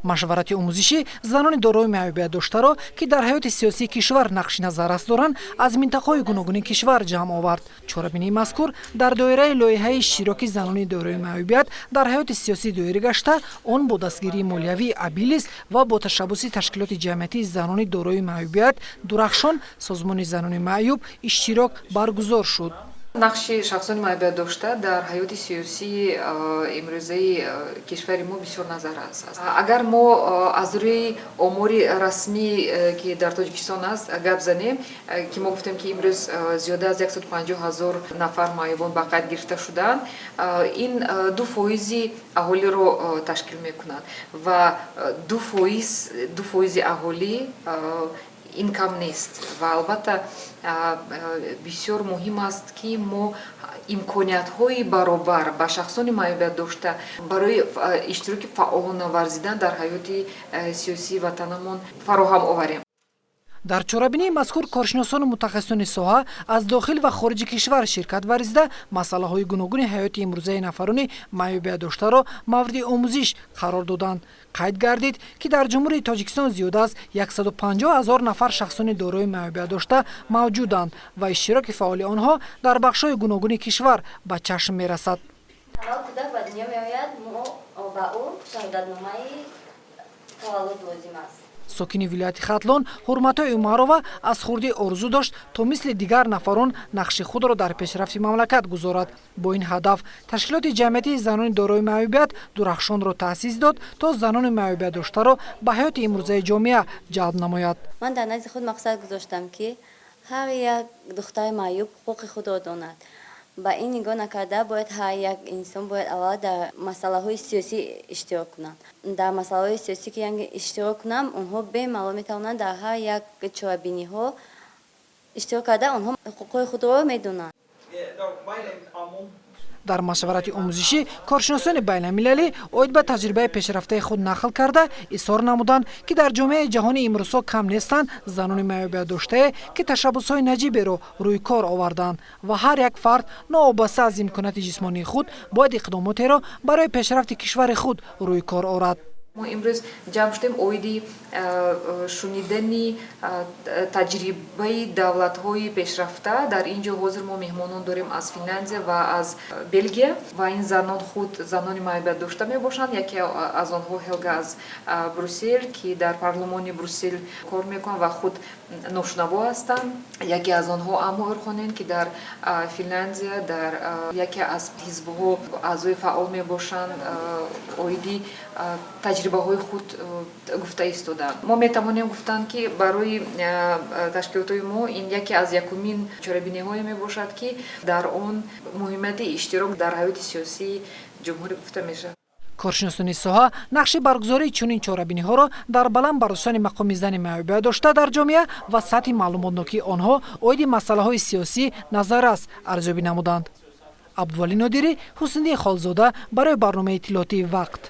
Машварати омӯзишӣ занони дорои маъюбият доштаро, ки дар ҳаёти сиёсии кишвар нақши назаррас доранд, аз минтақаҳои гуногуни кишвар ҷамъ овард. Чорабинии мазкур дар доираи лоиҳаи иштироки занони дорои маъюбият дар ҳаёти сиёсӣ доир гашта, он бо дастгирии молиявии Абилис ва бо ташаббуси ташкилоти ҷамъиятии занони дорои маъюбият «Дурахшон», созмони занони маъюб «Иштирок» баргузор шуд. Нақши шахсони маъюбиятдошта дар ҳаёти сиёсии имрӯзаи кишвари мо бисёр назаррас аст. Агар мо аз рӯи омори расмӣ, ки дар Тоҷикистон аст, гап занем, ки мо гуфтем, ки имрӯз зиёда аз 150 ҳазор нафар маъюбон ба қайд гирифта шудаанд, ин 2 фоизи аҳолиро ташкил мекунад ва 2 фоиз, 2 фоизи аҳолӣ ин кам нест. Ва албатта, бисёр муҳим аст, ки мо имкониятҳои баробар ба шахсони маъюбиятдошта барои иштироки фаъолона варзидан дар ҳаёти сиёсии ватанамон фароҳам оварем. Дар чорабинии мазкур коршиносону мутахассисони соҳа аз дохил ва хориҷи кишвар ширкат варзида, масъалаҳои гуногуни ҳаёти имрӯзаи нафарони маъюбиятдоштаро мавриди омӯзиш қарор доданд. Қайд гардид, ки дар Ҷумҳурии Тоҷикистон зиёда аз 150 ҳазор нафар шахсони дорои маъюбиятдошта мавҷуданд ва иштироки фаъоли онҳо дар бахшҳои гуногуни кишвар ба чашм мерасад. Аввал кӯдак ба дунё меояд, мо ба ӯ шаҳодатномаи таваллуд лозим аст. Сокини вилояти Хатлон Ҳурматои Умарова аз хурдӣ орзу дошт, то мисли дигар нафарон нақши худро дар пешрафти мамлакат гузорад. Бо ин ҳадаф ташкилоти ҷамъиятии занони дорои маъюбият «Дурахшонро» таъсис дод, то занони маъюбиятдоштаро ба ҳаёти имрӯзаи ҷомеа ҷалб намояд. Ман дар назди худ мақсад гузоштам, ки ҳар як духтари маъюб ҳуқуқи худро донад. Ба ин нигоҳ накарда, бояд ҳар як инсон бояд аввал дар масъалаҳои сиёсӣ иштирок кунанд. Дар масъалаҳои сиёсӣ ки иштирок кунанд, онҳо бемалол метавонанд дар ҳар як чорабиниҳо иштирок карда, онҳо ҳуқуқҳои худро медонанд. Дар машварати омӯзишӣ коршиносони байналмилалӣ оид ба таҷрибаи пешрафтаи худ нақл карда, изҳор намуданд, ки дар ҷомеаи ҷаҳонӣ имрӯзҳо кам нестанд занони маъюбиятдоштае, ки ташаббусҳои наҷиберо рӯи кор оварданд ва ҳар як фард новобаста аз имконияти ҷисмонии худ бояд иқдомотеро барои пешрафти кишвари худ рӯи кор орад. Мо имрӯз ҷамъ шудем оиди шунидани таҷрибаи давлатҳои пешрафта. Дар ин ҷо ҳозир мо меҳмонон дорем аз Финляндия ва аз Белгия ва ин занон худ занони маъюбиятдошта мебошанд. Яке аз онҳо Хелга аз Брюссел, ки дар парлумони Брюссел кор мекунанд ва худ ношунаво ҳастанд. Яке аз онҳо Аммо Урхонен, ки дар Финляндия дар яке аз ҳизбҳо аъзои фаъол мебошанд, оиди таҷрибаҳои худ гуфта истодаанд. Мо метавонем гуфтан, ки барои ташкилотҳои мо ин яке аз якумин чорабиниҳое мебошад, ки дар он муҳимияти иштирок дар ҳаёти сиёсии ҷумҳурӣ гуфта мешавад. Коршиносони соҳа нақши баргузории чунин чорабиниҳоро дар баланд бардоштани мақоми зани маъюбиятдошта дар ҷомеа ва сатҳи маълумотнокии онҳо оиди масъалаҳои сиёсӣ назаррас арзёбӣ намуданд. Абдувалӣ Нодирӣ, Ҳусниди Холзода барои барномаи иттилоотии «Вақт».